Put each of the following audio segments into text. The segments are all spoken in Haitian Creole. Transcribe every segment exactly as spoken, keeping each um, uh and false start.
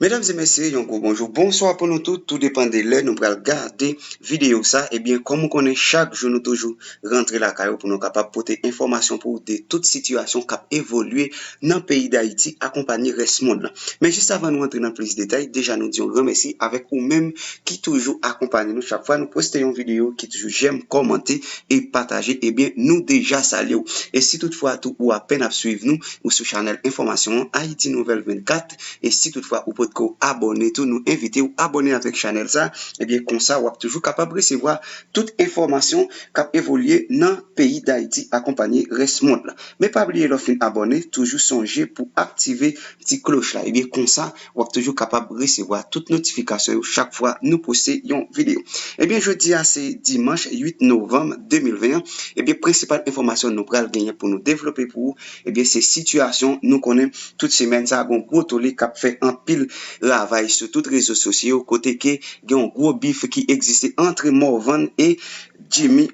Medam e mesye, yon gwo bonjou, bonswa pou nou tout, tou depann de lè nou pral gade videyo sa. Ebyen, kòm ou konnen, chak jou nou toujou rantre lakay ou pou nou kapab pote enfòmasyon pou ou de tout sitiyasyon k ap evolye nan peyi Dayiti, akonpanye rès mond lan. Men jis avan nou antre nan plis detay, deja nou di yon gran mèsi avèk ou menm ki toujou akonpanye nou chak fwa nou poste yon videyo, ki toujou jèm, kòmante e pataje. Ebyen, nou deja salye w. E si toutfwa tou ou apèn ap swiv nou, ou sou chanèl enfòmasyon an, Ayiti Nouvèl vennkat, e si toutfwa ou potko abòne tou, nou envite w abòne avèk chanèl sa, ebyen, konsa w ap toujou kapab resevwa tout enfòmasyon k ap evolye nan peyi Dayiti, akonpanye rès mond lan. Men pa bliye, lè w fin abòne, toujou sonje pou aktive ti kloch la. Ebyen, konsa, w ap toujou kapab resevwa tout notifikasyon yo chak fwa nou poste yon videyo. Ebyen, jodi a se dimanch uit novanm de mil ven an. Ebyen, prensipal enfòmasyon nou pral genyen pou nou devlope pou ou, ebyen, se sitiyasyon nou konnen tout semèn sa, gon gwo tole k ap fè anpil ravaj sou tout rezo sosyo, kote ke gen yon gwo bif ki egziste ant Morvan e Jimmy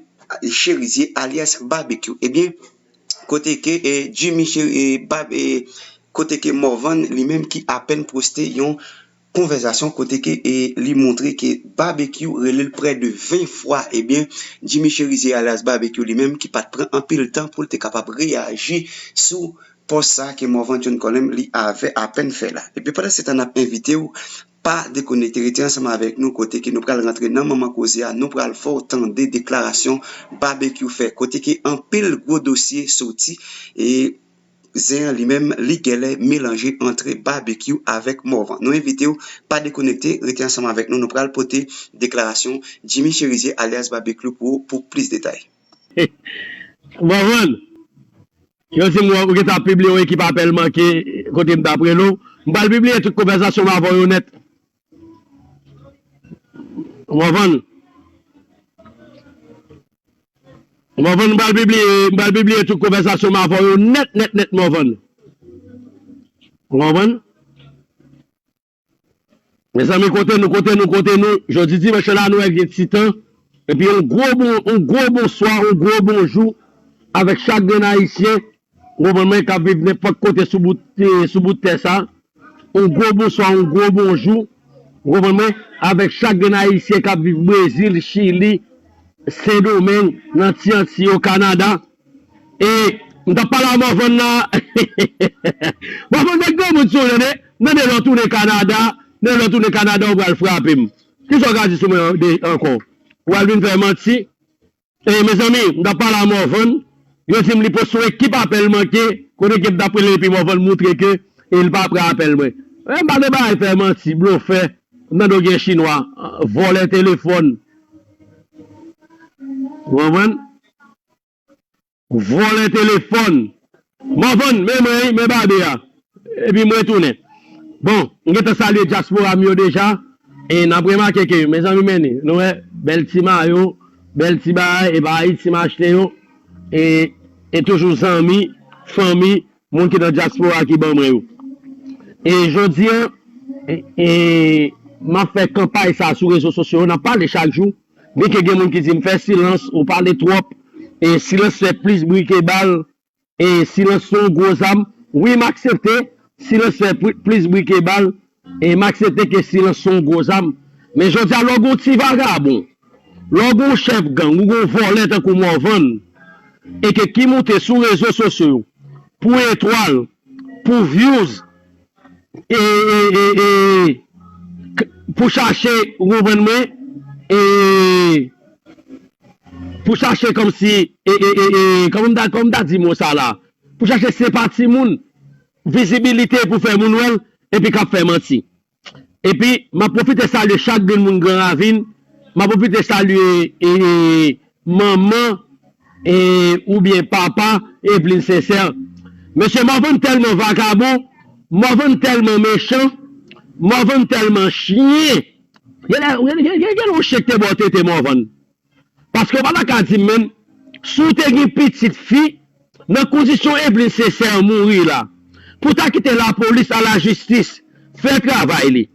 Cherizier alyas Babekyou. Ebyen, kote ke, e, Jimmy Cheri-, e, Bab-, e, kote ke Morvan li menm ki apèn poste yon konvèsasyon kote ke, e, li montre ke Babekyou rele l prè de ven fwa. Ebyen, Jimmy Cherizier alyas Babekyou li menm ki pa t pran anpil tan pou l te kapab reyaji sou pòs sa ke Morvan John Colem li avè apèn fè la. Epi pandan se tan n ap envite w, pa dekonekte, rete ansanm avèk nou kote ke nou pral rantre nan manman koze a, nou pral fè w tande deklarasyon Babekyou fè, kote ke anpil gwo dosye soti, e zen an li menm, li genlè melanje ant Babekyou avèk Morvan. Nou envite w, pa dekonekte, rete ansanm avèk nou, nou pral pote deklarasyon Jimmy Cherizier alyas Babekyou pou, pou plis detay. Morvan, yo di m ou gentan ap pibliye yon ekip apèl manke kote m t ap rele w. M pral pibliye tout konvèsasyon m avè w yo nèt. Morvan. Morvan, m pral pibliye, m pral pibliye tout konvèsasyon m avè w yo nèt, nèt, nèt, Morvan. Ou konprann? Mezanmi, kote nou, kote nou, kote nou? Jodi dimanch la, nou wè gen ti tan. Epi yon gwo bon, yon gwo bonswa, yon gwo bonjou avèk chak grenn Ayisyen, ou konprann mwen, k ap viv nenpòt kote sou bout, eh, sou bout tè sa. Yon gwo bonswa, yon gwo bonjou, ou konprann mwen, avèk chak grenn Ayisyen k ap viv Brezil, Chili, Sendomeng, nan ti Antiy yo, Kanada. E m t ap pale a Morvan nan. Morvan, nèg granmoun sou ou, tande. Tande, lè w tounen Kanada, tande, lè w tounen Kanada, ou pral frape m. Kisa w ka di sou mwen de, ankò? Ou al vin fè manti? E, mezanmi, m t ap pale a Morvan, yo di m li poste yon ekip apèl manke, kote ke m t ap rele epi Morvan moutre ke, e, li pa pran apèl mwen. E, m pa nan bagay fè manti, blofè, m tande w gen chinwa, vòlè telefòn. Ou konprann? Vòlè telefòn. Morvan, men mwen, men babe a. Epi m retounen. Bon, m gentan salye dyaspora m yo deja. E n ap remake ke, mezanmi, men nou wè, bèl ti mayo, bèl ti bagay, e pa Ayiti m achte yo. E, e toujou zanmi, fanmi, moun ki nan dyaspora ki ban mwen yo. E jodi a, e, e, m ap fè kanpay sa sou rezo sosyo yo, n ap pale chak jou. Byenke gen moun ki di m fè silans, ou pale twòp, e silans fè plis bri ke bal, e silans se yon gwo zam. Wi, m aksepte, silans fè pri-, plis bri ke bal, e m aksepte ke silans se yon gwo zam. Men jodi a, lè w gen yon ti vagabon, lè w gen yon chèf gang, ou gen yon vòlè tankou Morvan, e ke ki moute sou rezo sosyo yo, pou etwal, pou views, e, e, e, e, k-, pou chache, ou konprann mwen, e, pou chache kòmsi, e, e, e, e, kòman m ta, kòman m ta di mo sa la? Pou chache senpati moun, vizibilite pou fè moun wè l, epi k ap fè manti. Epi, m ap pwofite salye chak grenn moun Gran Ravin. M ap pwofite salye, e, e, manman, e, oubyen papa Evelyne Sincère. Mesye, Morvan tèlman vakabon, Morvan tèlman mechan, Morvan tèlman chen. Gen lè, gen, gen, gen, gen yon chen ki te ba w tete, Morvan. Paske w pa ta ka di m menm, si w te gen pitit fi, nan kondisyon Evelyne Sincère mouri la, pou w ta kite lapolis a lajistis fè travay li,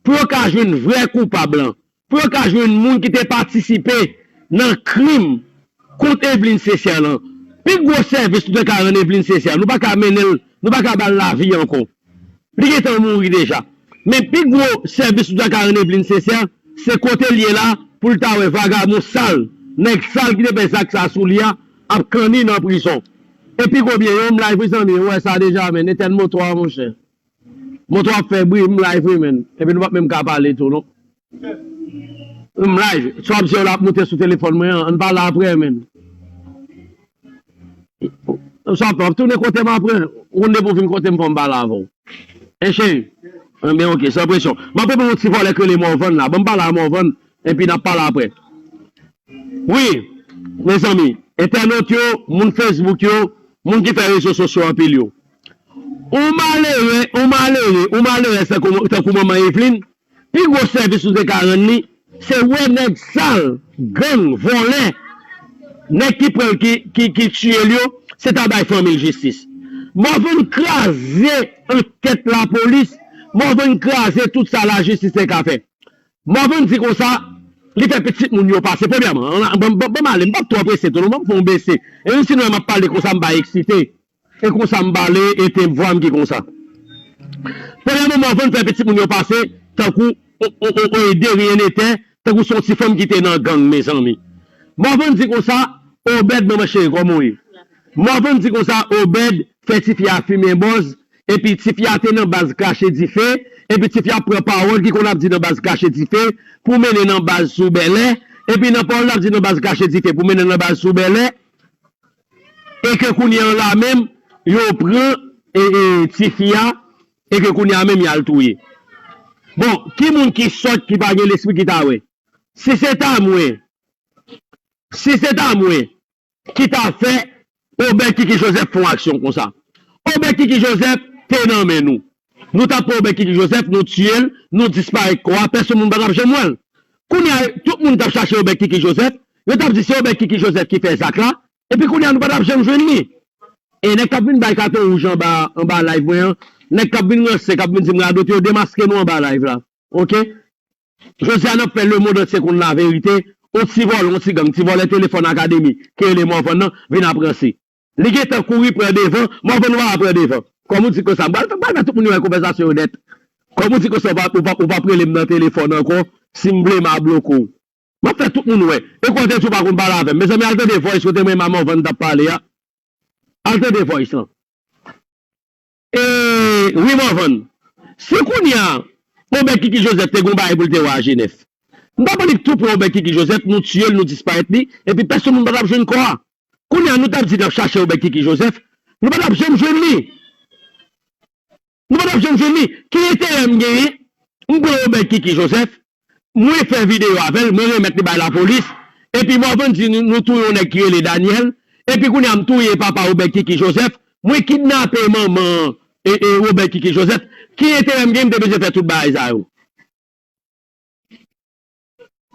pou yo ka jwenn vrè koupab lan, pou yo ka jwenn moun ki te patisipe nan krim kont Evelyne Sincère lan. Pi gwo sèvis nou te ka rann Evelyne Sincère, nou pa ka mennen l, nou pa ka ba l lavi ankò. Li gentan mouri deja. Men pi gwo sèvis ou ta ka rann Evelyne Sincère, se kote l ye la pou l ta wè vagabon sal, nèg sal ki te fè zak sa sou li a, ap kanni nan prizon. E pi gwo byen yo, m live wi zanmi, ou wè sa deja, men etèn moto a, monchè. Moto ap fè bri, m live wi, men. Epi nou p ap menm ka pale tou, non. M live. Sa w ap di yo la ap moute sou telefòn mwen an, ann pale aprè, men. Sa w ap fè, w ap tounen kote m aprè. Ou konn depi w vin kote m, fò m pale avè w. Encheri. Enben, oke, san presyon. M ap reponn yon ti vòlè k rele Morvan la. Ban m pale a Morvan, epi n ap pale aprè. Wi, mezanmi, entènot yo, moun Facebook yo, moun ki fè rezo sosyo anpil yo. Ou malere, ou malere, ou malere, tankou, tankou manman Evelyne, pi gwo sèvis ou te ka rann li, se wè nèg sal, gang, vòlè, nèg ki pran l, ki, ki, ki tiye l yo, se ta bay fanmi l jistis. Morvan kraze ankèt lapolis, Morvan kraze tout sa lajistis te ka fè. Morvan di konsa, li fè pitit moun yo pase. Premyèman, ban, ban, ban m ale, m p ap twò prese tou, non, ban m fè yon bese. E menm si nou wè m ap pale konsa, m pa eksite. E konsa m pale, e te vwa m ki konsa. Premyèman, Morvan fè pitit moun yo pase tankou on, on, on, on de rien n'était, tankou se yon ti fanm ki te nan gang, mezanmi. Morvan di konsa, Obed, manman cheri, kòman w ye? Morvan di konsa, Obed fè tifi a fimen bòz, epi tifi a te nan baz krache dife, epi tifi a pran pawòl ki konn ap di nan baz krache dife pou mennen nan baz sou bèlè, epi nan pawòl l ap di nan baz krache dife pou mennen nan baz sou bèlè, e ke kounye an la menm, yo pran e, e, tifi a, e ke kounye a menm y al touye. Bon, ki moun ki sòt ki pa gen lespri ki ta wè? Si se ta mwen, si se ta mwen, ki ta fè Obed Kiki Joseph fè yon aksyon konsa. Obed Kiki Joseph te nan men nou. Nou t ap pran Obed Kiki Joseph, nou tiye l, nou disparèt kò a, pèsonn moun pa t ap janm wè l. Kounye a, tout moun t ap chache Obed Kiki Joseph, yo t ap di se Obed Kiki Joseph ki fè zak la, epi kounye a nou pa t ap janm jwenn li. E nèg k ap vin bay katon wouj anba, anba live mwen an, nèg k ap vin ranse, k ap vin di m radote, yo demaske nou anba live la. Oke? Jodi a n ap fè lemonn antye konn laverite, on ti vòlè, on ti gang, ti vòlè telefòn akademi, ki rele Morvan nan, vin ap ranse. Li gentan kouri pran devan, Morvan pa pran devan. Kòm ou di konsa, m pral fè, m pral fè tout moun yo wè konvèsasyon yo nèt. Kòm ou di konsa, ou pa, ou pa, ou pa p rele m nan telefòn ankò, si m vle m a bloke w. M ap fè tout moun wè. E kote tou pa konn pale avè m. Mezanmi, al tande voice kote mwen e Morvan t ap pale a. Al tande voice lan. E, wi, Morvan. Si kounye a, Obed Kiki Joseph te gon bagay pou l te wè a Jenèf. M t ap annik tou pran Obed Kiki Joseph, nou tiye l, nou disparèt li, epi pèsonn moun pa t ap jwenn kò a. Kounye a, nou t ap di n ap chache Obed Kiki Joseph, nou pa t ap janm jwenn li. Nou pa t ap janm jwenn li. Ki enterè m genyen? M pran Obed Kiki Joseph, mwen fè videyo avè l, mwen remèt li bay lapolis, epi Morvan di nou, nou touye yon nèg ki rele Daniel, epi kounye a m touye papa Obed Kiki Joseph, mwen kidnape manman e, e Obed Kiki Joseph. Ki enterè m genyen m te bezwen fè tout bagay sa yo?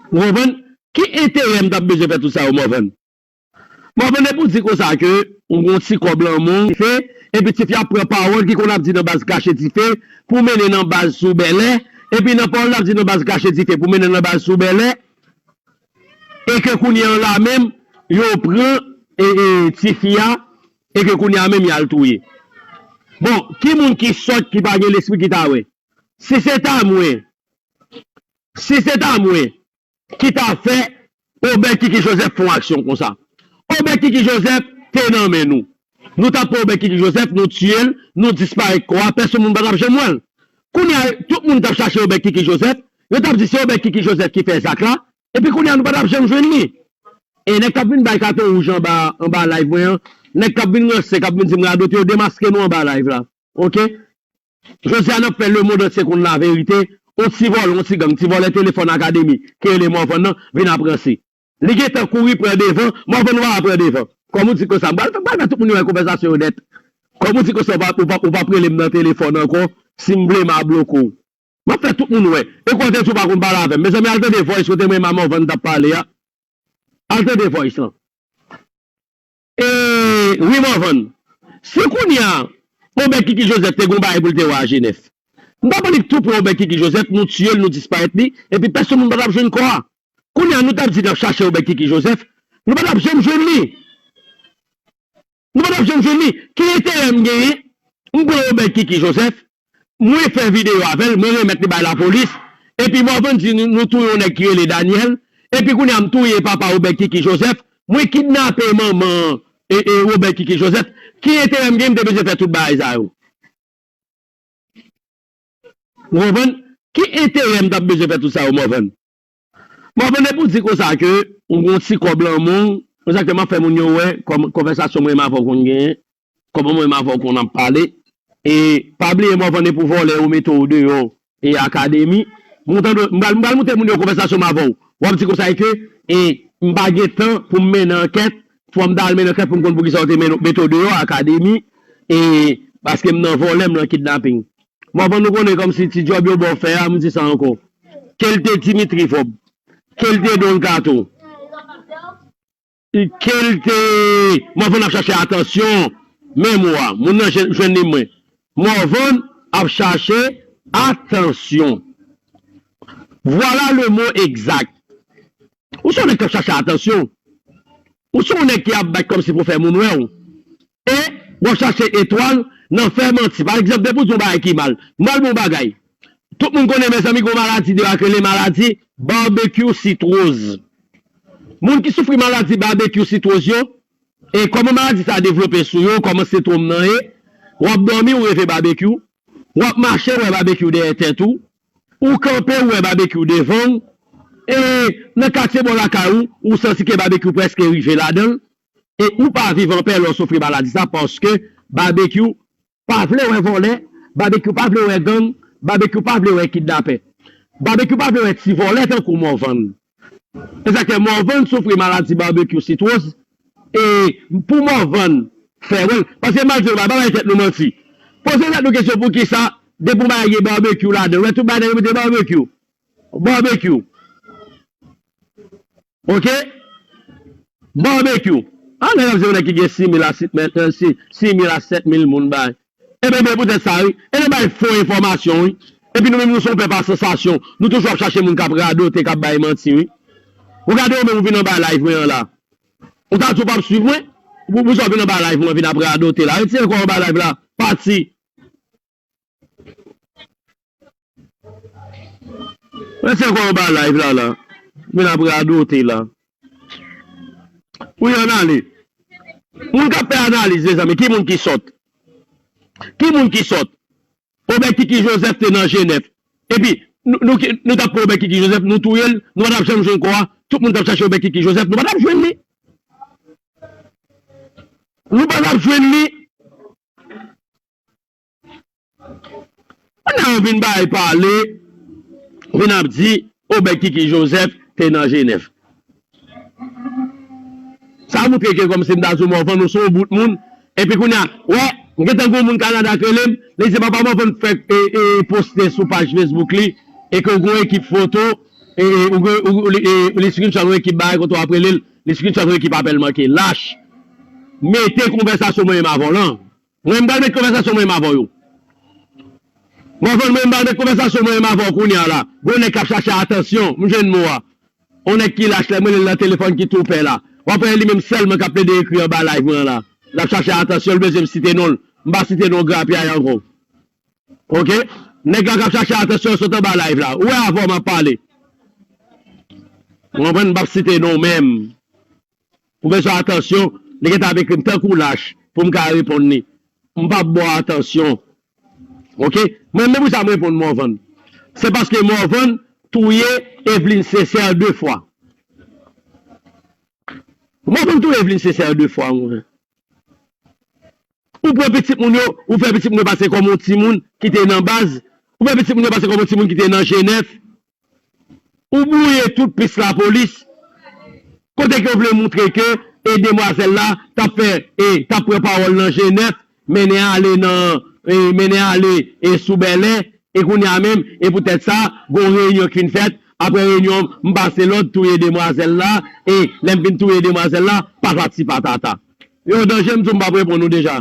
Ou konprann? Ki enterè m t ap bezwen fè tout sa yo, Morvan? Morvan, depi w di konsa ke ou gon ti kòb lan men w, dife, epi tifi a pran pawòl ki konn ap di nan baz krache dife, pou mennen nan baz sou bèlè, epi nan pawòl l ap di nan baz krache dife, pou mennen nan baz sou bèlè, e ke kounye an la menm, yo pran e, e, tifi a, e ke kounye a menm y al touye. Bon, ki moun ki sòt ki pa gen lespri ki ta wè? Si se ta mwen, si se ta mwen, ki ta fè Obed Kiki Joseph fè yon aksyon konsa. Obed Kiki Joseph te nan men nou. Nou t ap pran Obed Kiki Joseph, nou tiye l, nou disparèt kò a, pèsonn moun pa t ap janm wè l. Kounye a, tout moun t ap chache Obed Kiki Joseph, yo t ap di se Obed Kiki Joseph ki fè zak la, epi kounye a nou pa t ap janm jwenn li. E nèg k ap vin bay katon wouj anba, anba live mwen an, nèg k ap vin ranse, k ap vin di m radote, yo demaske nou anba live la. Oke? Jodi a n ap fè lemonn antye konn laverite, on ti vòlè, on ti gang, ti vòlè telefòn akademi, ki rele Morvan nan, vin ap ranse. Li gentan kouri pran devan, Morvan pa pran devan. Kòm ou di konsa, m pral fè, m pral fè tout moun yo wè konvèsasyon yo nèt. Kòm ou di konsa, ou pa, ou pa, ou pa p rele m nan telefòn ankò, si m vle m a bloke w. M ap fè tout moun wè. E kote tou pa konn pale avè m. Mezanmi, al tande voice kote mwen e Morvan t ap pale a. Al tande voice lan. E, wi, Morvan. Si kounye a, Obed Kiki Joseph te gon bagay pou l te wè a Jenèf. M t ap annik tou pran Obed Kiki Joseph, nou tiye l, nou disparèt li, epi pèsonn moun pa t ap jwenn kò a. Kounye a, nou t ap di n ap chache Obed Kiki Joseph, nou pa t ap janm jwenn li. Nou pa t ap janm jwenn li. Ki enterè m genyen? M pran Obed Kiki Joseph, Mwen fè videyo avè l, mwen remèt li bay lapolis. Epi Morvan di nou, nou touye yon nèg ki rele Daniel. Epi kounye a m touye papa Obed Kiki Joseph. Mwen kidnape manman e, e Obed Kiki Joseph. Ki enterè m gen m te bezwen fè tout bagay sa yo? Ou konprann? Ki enterè m t ap bezwen fè tout sa yo, Morvan? Morvan, depi w di konsa ke ou gon ti kòb lan men w, konsa ke m ap fè moun yo wè kòm konvèsasyon mwen menm avè w konn genyen, kòman mwen menm avè w konn ap pale. E pa bliye, Morvan, depi w vòlè, yo mete w deyò e akademi. M kontan, m pral, m pral montre moun yo konvèsasyon m avè w. W ap di konsa ke e m pa gen tan pou m mennen ankèt, fò m ta al mennen ankèt pou m konn poukisa yo te men- mete w deyò akademi. E paske m nan vòlè, m nan kidnaping. Mòvan, nou konnen kòmsi ti djòb yo ba w fè a, m di sa ankò. Ke l te Dimitri Vòb, ke l te Don Kato, ke l te Mòvan ap chache atansyon, men mo a, moun nan jwenn, jwenn li mwen. Mòvan ap chache atansyon. Voilà le mot exact. Ou se yon nèg k ap chache atansyon. Ou se yon nèg ki ap bat kòmsi pou fè moun wè w. E w ap chache etwal nan fè manti. Pa egzanp, depi w di yon bagay ki mal, m pral ba w yon bagay. Tout moun konnen, mezanmi, gon maladi deyò k rele maladi babekyou sitwoz. Moun ki soufri maladi babekyou sitwoz yo, e kòman maladi sa a devlope sou yo, kòman sentwòm nan ye, w ap dòmi, ou reve babekyou, w ap mache, w wè babekyou dèyè tèt ou, ou kanpe, w wè babekyou devan w, e nan katye bò lakay ou, ou santi ke babekyou prèske rive ladan l, e ou pa viv anpè lè w soufri maladi sa, paske babekyou pa vle wè vòlè, babekyou pa vle wè gang, babekyou pa vle wè kidnapè. Babekyou pa vle wè ti vòlè tankou Mòvan. Se sa k fè Mòvan soufri maladi babekyou sitwoz, e pou Mòvan fè wè l, paske m ap di nou, pa bay tèt nou manti. Poze tèt nou kesyon poukisa, depi yon bagay gen babekyou ladan l, wè tout bagay yo mete babekyou. Babekyou. Oke? Babekyou. A, nèg ap di yon nèg ki gen sis mil a sèt mil, euh, sis, sis mil a sèt mil moun bay. Ebyen, byen poutèt sa, wi. E nou bay fo enfòmasyon, wi. Epi nou menm, nou se yon pèp a sansasyon. Nou toujou ap chache moun k ap radote, k ap bay manti, wi. Ou gade ou menm, ou vin anba live mwen an la. Ou ta di w p ap swiv mwen? Pou, pou sa w vin anba live mwen, vin ap radote la. Retire kò w anba live la. Pati. Mwen se kò anba live la la. Vin ap radote la. Wi, ann ale. Moun k ap fè analiz, mezanmi, ki moun ki sòt? Ki moun ki sòt? Obed Kiki Joseph te nan Jenèf. Epi, nou, nou, nou t ap pran Obed Kiki Joseph, nou touye l, nou pa t ap janm jwenn kò a. Tout moun t ap chache Obed Kiki Joseph, nou pa t ap jwenn li. Nou pa t ap jwenn li. Kounye a yo vin bay pale, vin ap di Obed Kiki Joseph te nan Jenèf. Sa montre ke kòmsi m ta di w Mòvan, ou se yon bout moun. Epi kounye a, wè, m gentan gen yon moun Kanada k rele m, li di papa Mòvan fèk e, e, poste sou paj Facebook li, e ke w gen yon ekip foto, e, e, ou gen, ou, li, e, li screenshot yon ekip bagay kote w ap rele l, li screenshot yon ekip apèl manke. Lach. Mete konvèsasyon mwen menm avè w lan. Mwen, m pral met konvèsasyon mwen menm avè w yo. Mòvan, mwen, m pral met konvèsasyon mwen menm avè w kounye a la. Gon nèg k ap chache atansyon, m jwenn mo a. Yon nèg ki lach la, m rele l nan telefòn ki tou pè la. W ap wè li menm sèlman k ap plede ekri anba live mwen an la. L ap chache atansyon, l bezwen m site non l. M pa site non grapyay ankò. Oke? Nèg la k ap chache atansyon sot anba live la. Ou wè avè w m ap pale. Ou konprann? M p ap site non w menm. Ou bezwen atansyon, li gentan ap ekri m tankou lach pou m ka reponn li. M p ap ba w atansyon. Oke? Mwen menm pou sa m reponn Mòvan. Se paske Mòvan touye Eveline Sincère de fwa. Mòvan touye Eveline Sincère de fwa, mwen. Ou pran pitit moun yo, ou fè pitit moun yo pase kòm yon timoun ki te nan baz. Ou fè pitit moun yo pase kòm yon timoun ki te nan Jenèf. Ou bwouye tout pis lapolis. Kote ke w vle montre ke e demwazèl la t ap fè, e t ap pran pawòl nan Jenèf, mennen ale nan, e mennen ale e sou Bèlè, e kounye a menm, e poutèt sa, gon reyinyon k fin fèt, apre reyinyon, m pase lòd touye demwazèl la, e lè m fin touye demwazèl la, patati patata. Yo danje, m di w m p ap reponn ou deja.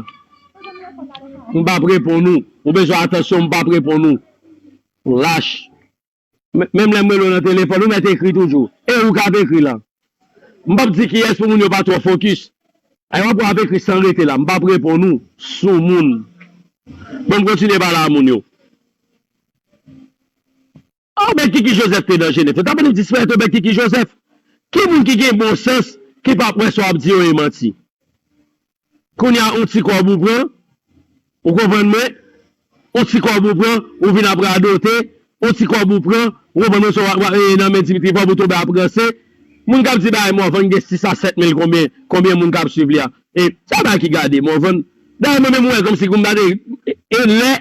M p ap reponn ou. Ou bezwen atansyon, m p ap reponn ou. Lach. Men, menm lè m rele w nan telefòn, ou mèt ekri toujou. E ou k ap ekri la. M p ap di kiyès pou moun yo pa twò fokis. Ay, w ap wè w ap ekri san rete la. M p ap reponn ou. Soumoun. Bon, m kontinye pale a moun yo. Obed Kiki Joseph te nan Jenèf. Yo t ap vin disparèt Obed Kiki Joseph. Ki moun ki gen bon sans, ki p ap wè sa w ap di yo e manti? Kounye a, yon ti kòb ou pran, ou konprann mwen? Yon ti kòb ou pran, ou vin ap radote, yon ti kòb ou pran, ou konprann mwen, sa w ap, w ap, e, nan men Dimitri Vorbe ou tonbe ap ranse. Moun k ap di bagay Morvan gen sis a sèt mil konbyen, konbyen moun k ap swiv li a. E, sa bagay ki gade Morvan. Dayè, mwen menm, mwen wè kòmsi kounye a, e, e, lè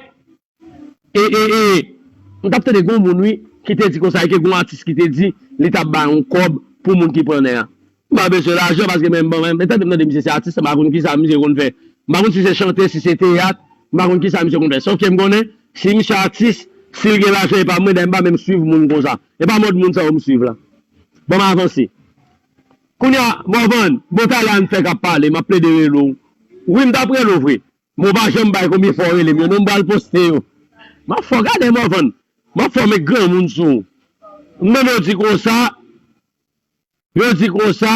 E, e, e, m t ap tande gon moun, wi, ki te di konsa, e ke gon atis ki te di li t ap bay yon kòb pou moun ki pran nè a. M pa bezwen lajan, paske mwen, bon, mwen, tande m tande misye se atis, m pa konn kisa misye konn fè. M pa konn si se chante, si se teyat, m pa konn kisa misye konn fè. Sòf ke m konnen, si misye atis, si l gen lajan, e pa mwen, dayè m pa menm swiv moun konsa. E pa mòd moun sa yo m swiv la. Bon, m avanse. Kounye a, Morvan, bon, talè a n fè k ap pale, m ap plede rele w. Wi, m t ap rele w vre. Men w pa janm bay konbyen fwa w rele m yo, non, m pral poste yo. M ap fè w gade Morvan. M ap fè w met granmoun sou ou. Men yo di konsa, yo di konsa,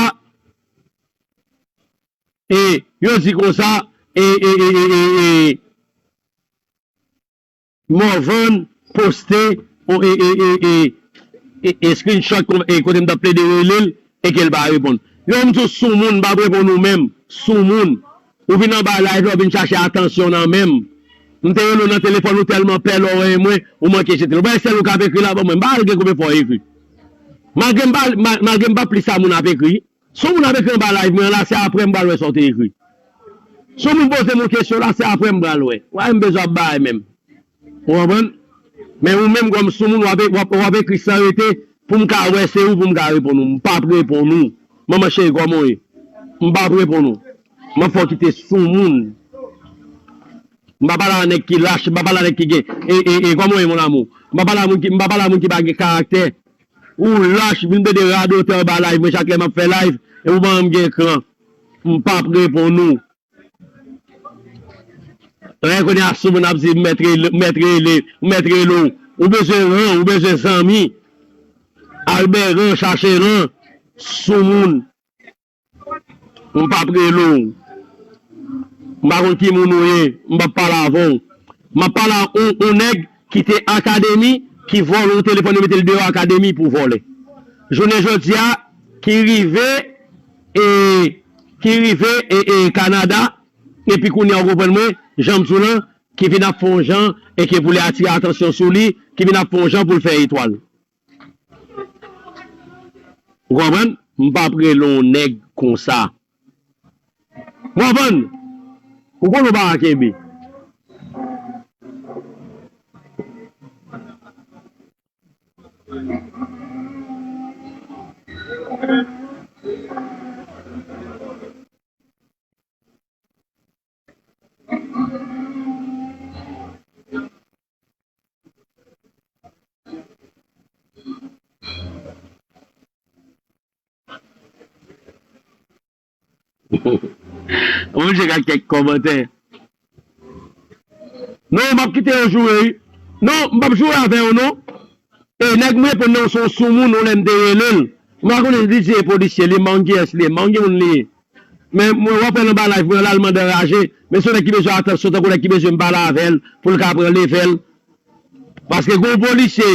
e, yo di konsa, e, e, e, e, e, e, Morvan poste, o, e, e, e, e, e, e screenshot kon, e kote m t ap plede rele l, e ke l pa reponn. Yo, m di w soumoun, m p ap reponn ou menm, soumoun. Ou vin anba live la, ou vin chache atansyon nan men m. M te rele w nan telefòn, ou tèlman pè lè w wè mwen, ou manke jete l. Ou pa wè sèl ou k ap ekri la, ban mwen, m pa al gen konbyen fwa w ekri. Malgre m pa, ma-, malgre m pa plis sa moun ap ekri. Si yon moun ap ekri anba live mwen an la, se apre m pral wè sa w te ekri. Si yon moun poze m yon kesyon la, se apre m pral wè. Why m bezwen ap bay menm? Ou konprann? Men ou menm kòm soumoun, w ap, w ap, w ap ekri san rete pou m ka wè se ou pou m ka reponn ou. M p ap reponn ou. Manman cheri, kòman w ye? M p ap reponn ou. M ap fè w kite soumoun. M pa pale a nèg ki lach, m pa pale a nèg ki gen. E, e, e, kòman w ye, mon amour? M pa pale a moun ki, m pa pale a moun ki pa gen karaktè. Ou lach, vin plede radote anba live mwen chak lè m ap fè live, e ou pa janm gen kran. M p ap reponn ou. Lè kounye a soumoun ap di mèt rele, mèt rele, mèt rele w. Ou bezwen ran, ou bezwen zanmi. Al bè ran, chache ran. Soumoun. M p ap rele w. M pa konn ki moun ou ye, m p ap pale avè w. M ap pale a yon, yon nèg ki te akademi, ki vòlè yon telefòn, yo mete l deyò akademi pou vòlè. Jounen jodi a, ki rive, e, ki rive, e, e, Kanada, epi kounye a, ou konprann mwen, jan m di w lan, ki vin ap fè yon jan, e ke pou li atire atansyon sou li, ki vin ap fè yon jan pou l fè etwal. Ou konprann? M p ap rele yon nèg konsa. Ou konprann? Ou konn ou pa ka kenbe. Mwen cheke ak kèk kòmantè. Non, m ap kite yo joure, wi. Non, m p ap joure avè yo, non. E nèg m reponn nan, se yon soumoun, yon lè m te rele l. M pa konnen si se polisye li ye, m pa konn kiyès li ye, m pa konn ki moun li ye. Men mwen, w ap wè l anba live mwen la, l mande anraje. Men se yon nèg ki bezwen atansyon, tankou nèg ki bezwen m pale avè l, pou l ka pran level. Paske gon polisye,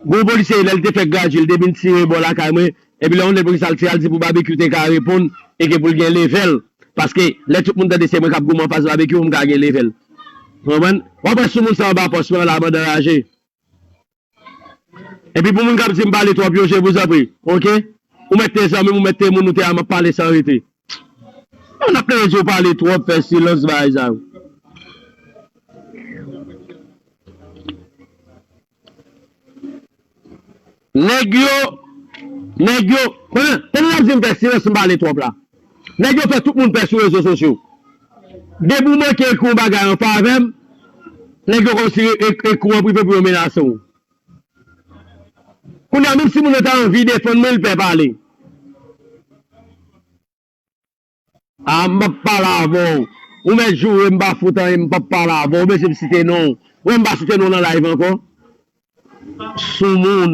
gon polisye, lè l te fèk gradye, l te vin tire bò lakay mwen. Epi lè yon lè polis al tire, al di pou Babekyou te ka reponn, e ke pou l gen level. Paske lè tout moun tande se mwen k ap goumen anfas Babekyou, pou m ka gen level. Ou konprann? W ap wè soumoun sa anba pòs mwen la, mande anraje. Epi pou moun k ap di m pale twòp yo, je vous en prie, oke? Ou mèt te zanmi m, ou mèt te moun, ou te a m ap pale san rete. Yo, n ap plede di w pale twòp, fè silans, bagay sa yo. Nèg yo, nèg yo, pandan, pandan n ap di m fè silans, m pale twòp la. Nèg yo fè tout moun pè sou rezo sosyo. Depi w manke ekri yon bagay an favè m, nèg yo kòmsi e-, e-, ekri w an prive pou yo menase w. Kounye a, menm si moun nan ta anvi defann mwen, li pè pale. A, m p ap pale avè w. Ou mèt joure m, m pa fout anyen, m p ap pale avè w. Ou bezwen m site non w? Ou wè m pa site non w nan live ankò? Soumoun.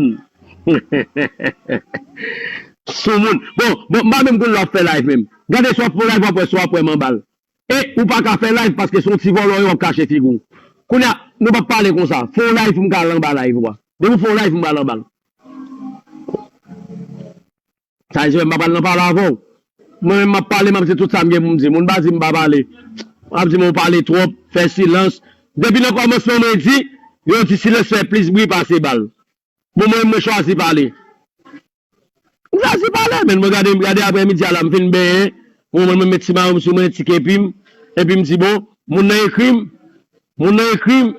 Soumoun. Bon, bon, m pa menm konn lè w ap fè live menm. Gade si w ap fè live, w ap wè, si w ap wè m anba l. E ou pa ka fè live paske se yon ti vòlò ye, w ap kache figi w. Kounye a, nou p ap pale konsa. Fè yon live pou m ka al anba live ou a. Depi w fè yon live, m pral anba l. Sa vle di m pa pral nan pale avè w. Mwen menm m ap pale, m ap di tout sa m gen pou m di. Moun pa di m pa pale. M ap di m ou pale twòp, fè silans. Depi nan kòmansman mwen di, yo di silans fè plis bri pase bal. Bon, mwen menm mwen chwazi pale. M chwazi pale, men mwen gade, gade aprè midi a la, m fin benyen. Bon, mwen menm met ti mayo m sou mwen, ti kepi m. Epi m di, bon, moun nan ekri m. Moun nan ekri m.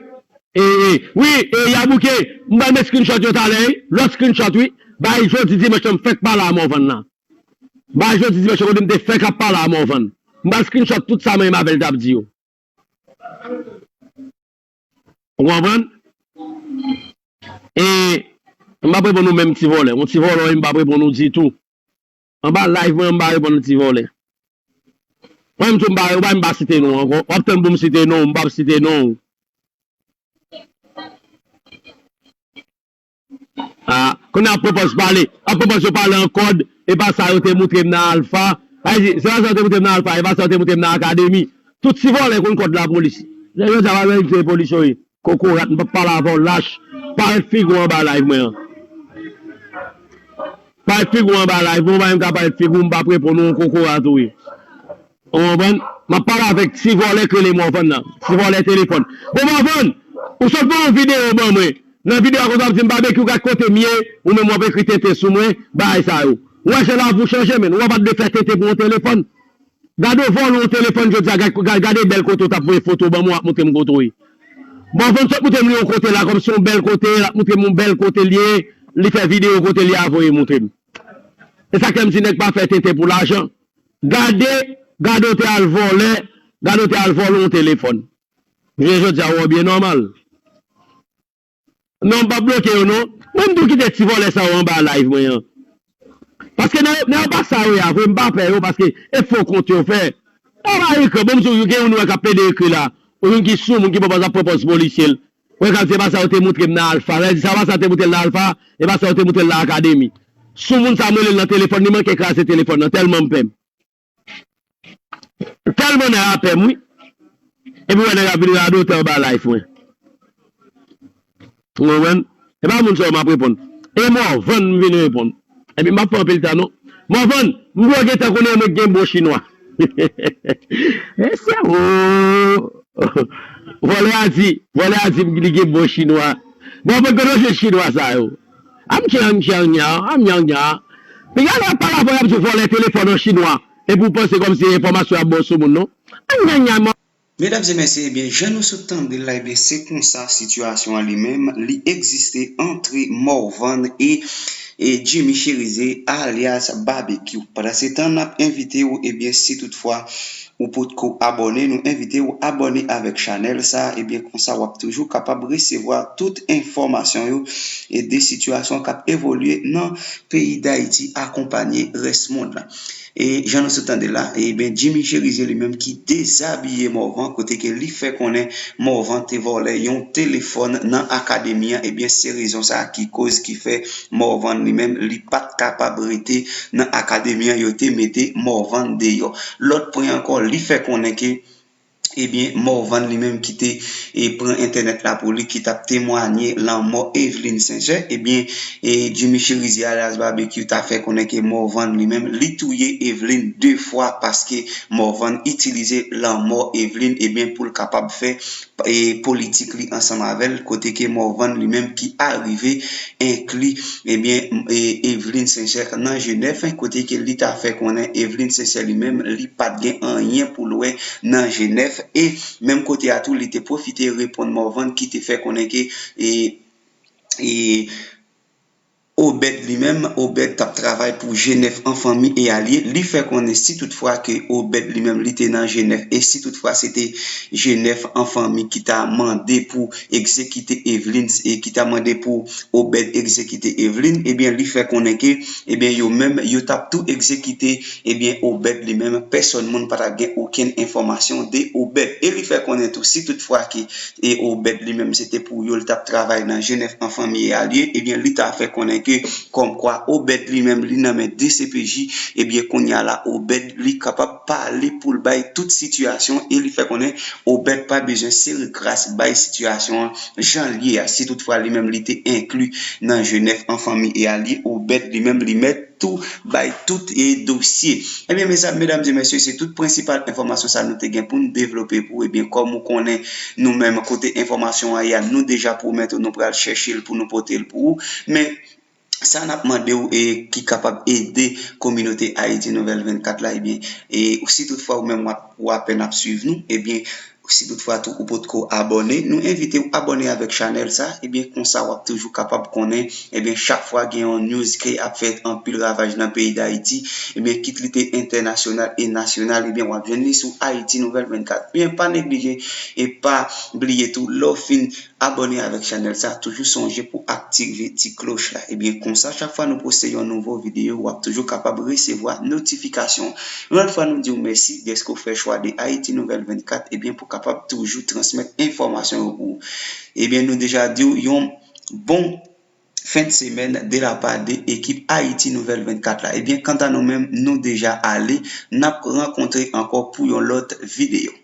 E, e, wi, e, Yabouke, m pral met screenshot yo talè, wi. Lòt screenshot, wi. Bay jodi dimanch lan m fèk pale a Morvan nan. Bay jodi dimanch lan kote m te fèk ap pale a Morvan. M pral screenshot tout sa mwen menm avè l t ap di yo. Ou konprann? E m p ap reponn ou menm ti vòlè. Yon ti vòlè, m p ap reponn ou ditou. Anba live mwen, m pa reponn ti vòlè. Mwen menm tou, m pa, ou pa, m pa site non ankò. W ap tann pou m site non, m p ap site non. Ah, kounye a ap pwopòz pale. Ap pwopòz yo pale an kòd. E pa sa yo te moutre m nan Alpha. Sa vle di, se pa sa yo te moutre m nan Alpha, e pa sa yo te moutre m nan Akademi. Tout ti vòlè konn kòd lapolis. Jodi a pa menm se polis yo ye. Kokorat, m p ap pale avè w lach. Parèt figi w anba live mwen an. Parèt figi w anba live mwen, ou pa menm ka parèt figi w, m p ap reponn ou, yon kokorat ou ye. Ou konprann? M ap pale avèk ti vòlè k rele Morvan nan. Ti vòlè telefòn. Bon, Morvan, ou sot ban yon videyo ban mwen. Nan videyo a konsa w ap di m Babekyou gad kote m ye, ou menm w ap ekri tenten sou mwen, bagay sa yo. Ou wè jan lavi w chanje, men. Ou wè pa t dwe fè tenten pou yon telefòn. Gade w vòlè yon telefòn jodi a, gad, gad, gade bèl kote w t ap voye foto ban mwen, w ap montre m kote w ye. Morvan sot montre m li yon kote la, kòmsi yon bèl kote, l ap montre m yon bèl kote l ye, li fè videyo kote l ye a voye montre m. E sa k fè m di nèg pa fè tenten pou lajan. Gade, gade w te al vòlè, gade w te al vòlè yon telefòn. Jounen jodi a, w byen nòmal. Non, m p ap bloke yo, non. Mwen, m tou kite ti vòlè sa yo anba live mwen an. Paske nèg, nèg yo pa sa yo ye a vre, m pa pè yo, paske e fo kont yo fè. Yo pa ekri, bon, m di w, gen youn wè k ap plede ekri la. Ou youn ki sou moun ki pwopòz ap pwopòz polisye l. Wè, k ap di, e pa sa yo te moutre m nan Alpha. Sa vle di, sa pa sa yo te moutre l nan Alpha, e pa sa yo te moutre l nan Akademi. Sou moun sa, m rele l nan telefòn, li manke kraze telefòn nan, tèlman m pè m. Tèlman nèg la pè m, wi. Epi wè nèg la vin radotè anba live mwen. Ou konprann? E pa moun sa yo m ap reponn. E Morvan m vin reponn. Epi m p ap fè anpil tan non. Morvan, m dwe gentan konnen mwen gen bon chinwa. E se ou. Vòlè a di, vòlè a di m li gen bon chinwa. Bon, mwen konnen se chinwa sa yo. Am chan chan nya, am nya nya. Piga lè pa la fò y ap di w vòlè telefòn an chinwa. Epi w panse kòmsi se enfòmasyon y ap ba w sou moun, non. An nya nya, mò. Medam e mesye, ebyen, jan nou sot tande l la, ebyen, se konsa sitiyasyon an li menm, li egziste antre Morvan e, e Jimmy Chérizier, alyas Babekyou. Pandan se tan, n ap envite w, ebyen, si toutfwa ou potko abòne, nou envite w abòne avèk chanèl sa, ebyen, konsa w ap toujou kapab resevwa tout enfòmasyon yo e de sitiyasyon k ap evolye nan peyi Dayiti, akonpanye rès mond lan. E jan nou sot tande la, ebyen, Jimmy Chérizier li menm ki dezabiye Morvan, kote ke li fè konnen Morvan te vòlè yon telefòn nan akademi an, ebyen, se rezon sa a ki koz ki fè Morvan li menm, li pa t kapab rete nan akademi an, yo te mete Morvan deyò. Lòt pwen ankò, li fè konnen ke ebyen, Morvan li menm ki te, e, pran entènèt la pou li, ki t ap temwanye lanmò Eveline Sincère, ebyen, e, Jimmy Chérizier alyas Babekyou ta fè konnen ke Morvan li menm, li touye Eveline de fwa paske Morvan itilize lanmò Eveline, ebyen, pou l kapab fè, e, politik li ansanm avè l, kote ke Morvan li menm ki arive enkli, ebyen, e, Eveline Sincère nan Jenèf, kote ke li ta fè konnen Eveline Sincère li menm, li pa t gen anyen pou l wè nan Jenèf. E menm kote a tou, li te pwofite reponn Morvan ki te fè konnen ke, e, e, Obed li menm, Obed t ap travay pou Jenèf an fanmi e alye. Li fè konnen si toutfwa ke Obed li menm, li te nan Jenèf, e si toutfwa se te Jenèf an fanmi ki ta mande pou egzekite Eveline, e ki ta mande pou Obed egzekite Eveline, ebyen, li fè konnen ke, ebyen, yo menm, yo t ap tou egzekite, ebyen, Obed li menm, pèsòn moun pa t ap gen okenn enfòmasyon de Obed. E li fè konnen tou, si toutfwa ke, e Obed li menm, se te pou yo, l t ap travay nan Jenèf an fanmi e alye, ebyen, li ta fè konnen ke kòmkwa Obed li menm li nan men D C P J, ebyen kounye a la Obed li kapab pale pou l bay tout sitiyasyon e li fè konnen Obed pa bezwen sere kras bay sitiyasyon an jan l ye a. Si toutfwa li menm li te enkli nan Jenèf an fanmi e alye, Obed li menm li mèt tou bay tout e dosye. Ebyen mezanmi, medam e mesye, se tout prensipal enfòmasyon sa nou te gen pou n devlope pou ou. Ebyen kòm ou konnen, nou menm kote enfòmasyon an ye a, nou deja pwomèt ou nou pral chèche l pou nou pote l pou ou. Men sa n ap mande w e ki kapab ede kominote Ayiti Nouvèl vennkat la, ebyen e si toutfwa ou menm w ap ou apèn ap swiv nou, ebyen si toutfwa tou ou potko abòne, nou envite w abòne avèk chanèl sa, ebyen konsa w ap toujou kapab konnen, ebyen chak fwa gen yon news ke ap fè anpil ravaj nan peyi Dayiti, ebyen kit li te entènasyonal e nasyonal, ebyen w ap jwenn li sou Ayiti Nouvèl vennkat. Ebyen pa neglije e pa bliye tou lè w fin abòne avèk chanèl sa, toujou sonje pou aktive ti kloch la. Ebyen konsa chak fwa nou poste yon nouvo videyo, w ap toujou kapab resevwa notifikasyon. Yon lòt fwa nou di w mèsi dèske w fè chwa de Ayiti Nouvèl vennkat, ebyen pou kapab toujou transmèt enfòmasyon yo pou ou. Ebyen nou deja di w yon bon fen de semèn de la pa de ekip Ayiti Nouvèl vennkat la. Ebyen kanta nou menm, nou deja ale, n ap rankontre ankò pou yon lòt videyo.